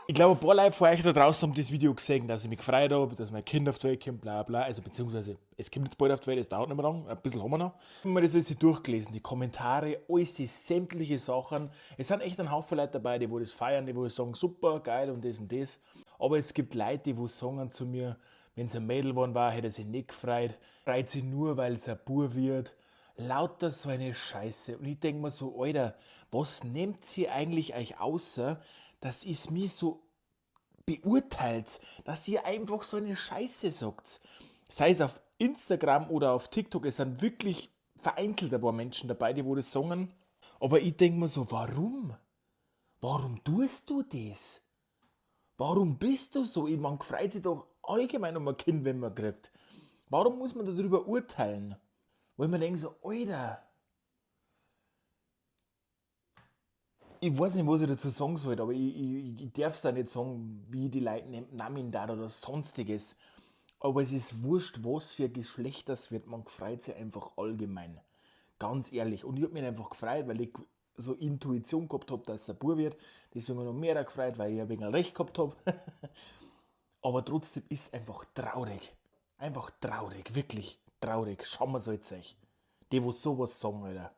Ich glaube, ein paar Leute von euch da draußen haben das Video gesehen, dass ich mich gefreut habe, dass mein Kind auf die Welt kommt, bla bla. Also beziehungsweise, es kommt jetzt bald auf die Welt, es dauert nicht mehr lang, ein bisschen haben wir noch. Ich habe mir das alles durchgelesen, die Kommentare, alles, sämtliche Sachen. Es sind echt ein Haufen Leute dabei, die wo das feiern, die wo sagen, super, geil und das und das. Aber es gibt Leute, die wo sagen zu mir, wenn es ein Mädel geworden war, hätte er sich nicht gefreut. Freut sich nur, weil es ein Bua wird. Lauter so eine Scheiße. Und ich denke mir so, Alter, was nehmt ihr eigentlich euch außer, dass ihr's mich so beurteilt, dass ihr einfach so eine Scheiße sagt? Sei es auf Instagram oder auf TikTok, es sind wirklich vereinzelt ein paar Menschen dabei, die wo das sagen. Aber ich denke mir so, warum? Warum tust du das? Warum bist du so? Ich man freut sich doch allgemein um ein Kind, wenn man kriegt. Warum muss man darüber urteilen? Weil man denkt so, Alter, ich weiß nicht, was ich dazu sagen soll, aber ich darf es auch nicht sagen, wie die Leute nennen da oder sonstiges. Aber es ist wurscht, was für Geschlecht das wird, man freut sich einfach allgemein. Ganz ehrlich. Und ich hab mich einfach gefreut, weil ich so Intuition gehabt hab, dass es ein Bub wird. Deswegen hab ich noch mehr gefreut, weil ich ein wenig recht gehabt hab. Aber trotzdem ist es einfach traurig. Einfach traurig, wirklich traurig. Schauen wir so jetzt euch. Die, wo sowas sagen, Alter.